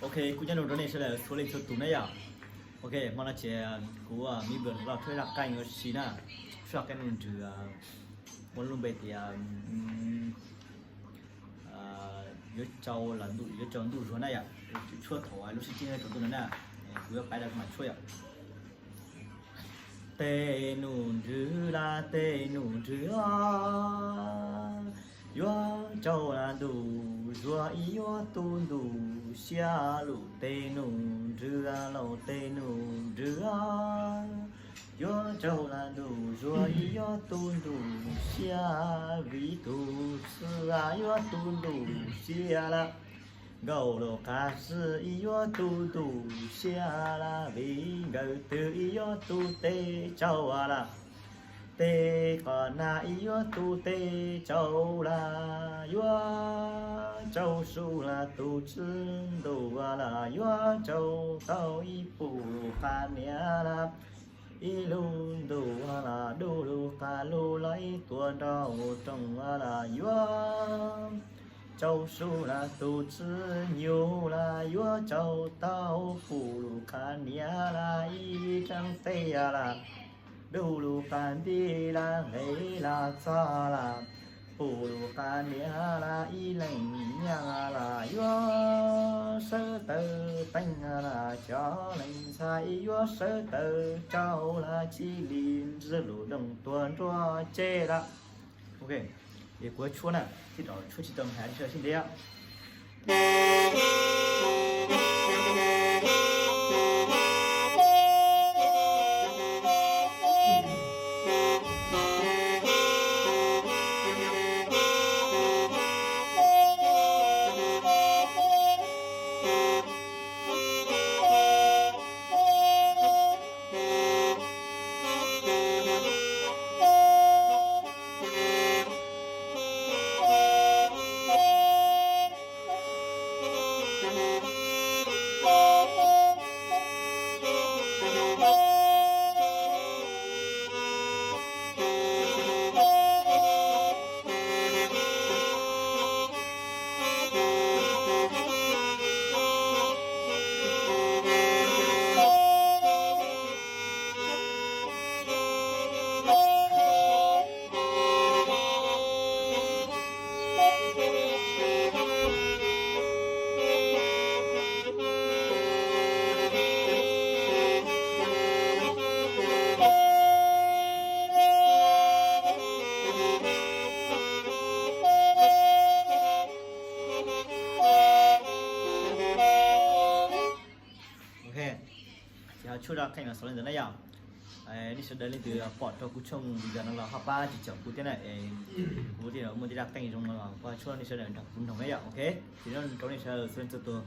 Ok, kuv cov nug rau nej sawv daws txhua leej txhua tus na yom. Ok, hmo no ces kuv, me npawg los tshuab zaj qeej ua si na, tshuab zaj qeej nrwg, muaj lub npe tias yuav tsau, yuav tsau ntuj zuag na yom. Tshuab thaum lub sib ceeb tsaus ntuj no na, kuv yuav pab rau kuv mam tshuab yom. Tej nus nrwg la tej nus nrwg os, yuav tsau la ntuj zuag ib yuav tu ntuj siab lus tej nus nrwg los tej nus nrwg os, yuav tsau la ntuj zuag ib yuav tu ntuj siab vim tus xwb yuav tu ntuj siab la. Nkauj lus qab zib ib yuav tu ntuj siab la vim nkawd twb ib yuav tu tej tsau la. Tej qos nag ib yuav tu tej tsau la, yuav tsau su la tus tswv ntuj la, yuav tsau tau ib pum lus qab niam la, ib lub ntuj la, du lus qab lus los ib tuam nrau rooj la, yuav tsau su la tus tswv nyuj la, yuav tsau tau pum lus qab niam la, ib rab tej la, du lus qab nti la, nqe la txog la, pum lus qab niam la, ib leeg nyaj la, yuav sawv taws teeg la, cov leej ntxhais ib yuav sawv taws tsau la, tsis li ntswg lus doog tuag nruab ceg la. Ok, es kuv tshuab na, tij rov tshuab tsis tau hais sawv sib ntev. Ok, ces ho tshuab zaj qeej los xaus li ntawd na yom. Nej sawv daws leej twg pom rau kuv tshooj video no los ho pab tsis caum kuv thiab na, kuv thiaj muaj tej zaj qeej zoo no los kuv ho tshuab nej sawv daws nrog kuv mloog na yom. Ok, ces rau nej sawv daws txhua leej txhua tus